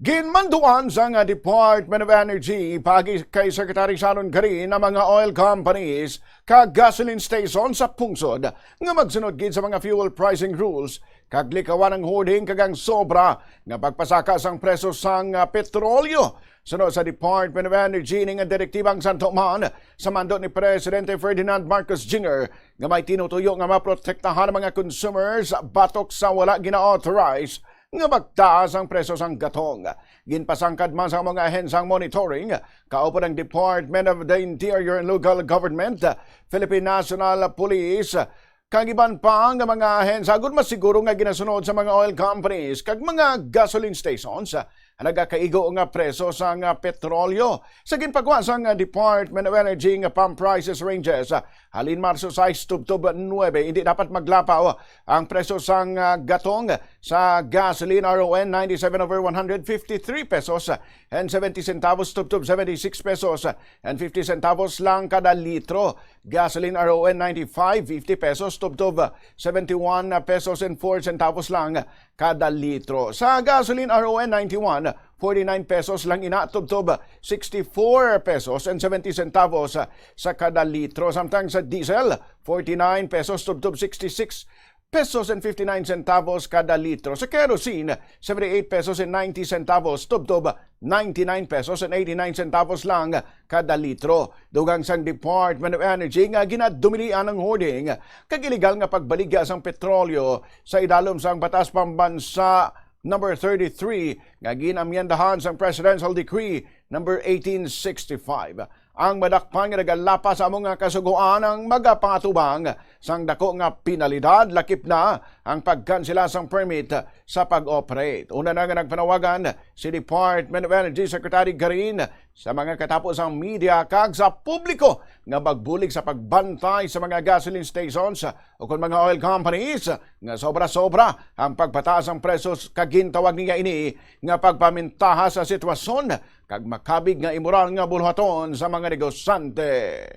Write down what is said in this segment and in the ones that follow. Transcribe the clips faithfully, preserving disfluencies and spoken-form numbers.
Ginmanduan sang Department of Energy paagi kay Secretary Sharon Garin ang mga oil companies kag gasoline station sa pungsod nga magsunod gid sa mga fuel pricing rules kag likawan ang hoarding kag ang sobra nga pagpasaka sang presyo sang, ah, petrolyo. Suno sa Department of Energy, ini nga direktiba ang santo man sa mando ni Presidente Ferdinand Marcos Junior nga may tinutuyo nga maprotektahan ang mga consumers batok sa wala gina-authorize nga pagtaas ang presyo sang gatong. Ginpasangkad man sa mga ahensang monitoring, kaupod ang Department of the Interior and Local Government, Philippine National Police, kag iban pa nga mga ahensya, agud masiguro nga ginasunod sa mga oil companies kag mga gasoline stations ang nagakaigo nga presyo sang petrolyo. Sa ginpagwa sang Department of Energy nga pump prices ranges, halin Marso sais tubtob nuebe, hindi dapat maglapaw ang presyo sang, ah, gatong sa gasoline R O N ninety-seven over one hundred, fifty-three pesos and seventy centavos tubtob seventy-six pesos and fifty centavos lang kada litro. Gasoline R O N ninety-five, fifty pesos tubtob seventy-one pesos and four centavos lang kada litro. Sa gasoline R O N ninety-one, forty-nine pesos lang ina tubtob sixty-four pesos and seventy centavos sa kada litro. Samtang sa diesel, forty-nine pesos tubtob sixty-six pesos and fifty-nine centavos kada litro. Sa kerosene, seventy-eight pesos and ninety centavos tubtob ninety-nine pesos and eighty-nine centavos lang kada litro. Dugang sang Department of Energy nga ginadumilian ang hoarding kag iligal nga pagbaligya sang petrolyo sa idalom sang Batas Pambansa number thirty-three nga ginamyendahan sang Presidential Decree number eighteen sixty-five. Ang madakpan nga nagalapas sa amo nga kasugoan ang magapatubang sang dako nga penalidad, lakip na ang pagkansela sang permit sa pag-operate. Una na nga nagpanawagan si Department of Energy Secretary Garin sa mga katapusang media kag sa publiko nga magbulig sa pagbantay sa mga gasoline stations o kon mga oil companies nga sobra-sobra ang pagpataas sang presyo, kag gintawag niya ini nga pagpamintaha sa sitwasyon kag makabig nga imoral nga buluhaton sa mga negosyante.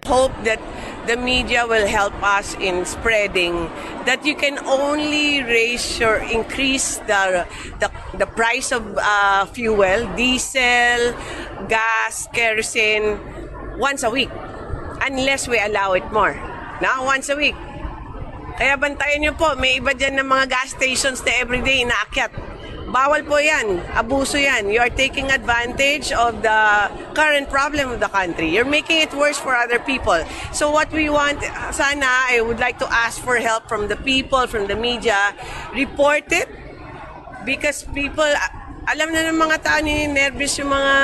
Hope that the media will help us in spreading that you can only raise or increase the the, the price of uh, fuel, diesel, gas, kerosene once a week, unless we allow it more. Now, once a week. Kaya bantayan niyo po, may iba dyan ng mga gas stations na everyday inaakyat. Bawal po yan. Abuso yan. You are taking advantage of the current problem of the country. You're making it worse for other people. So what we want, sana, I would like to ask for help from the people, from the media. Report it. Because people, a- alam na ng mga tao, nininervous yung mga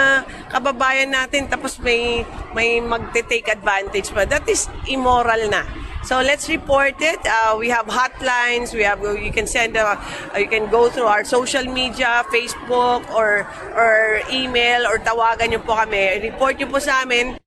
kababayan natin, tapos may, may magte-take advantage pa. That is immoral na. So let's report it. Uh, we have hotlines, we have, you can send, uh, you can go through our social media, Facebook, or or email, or tawagan niyo po kami. Report niyo po sa amin.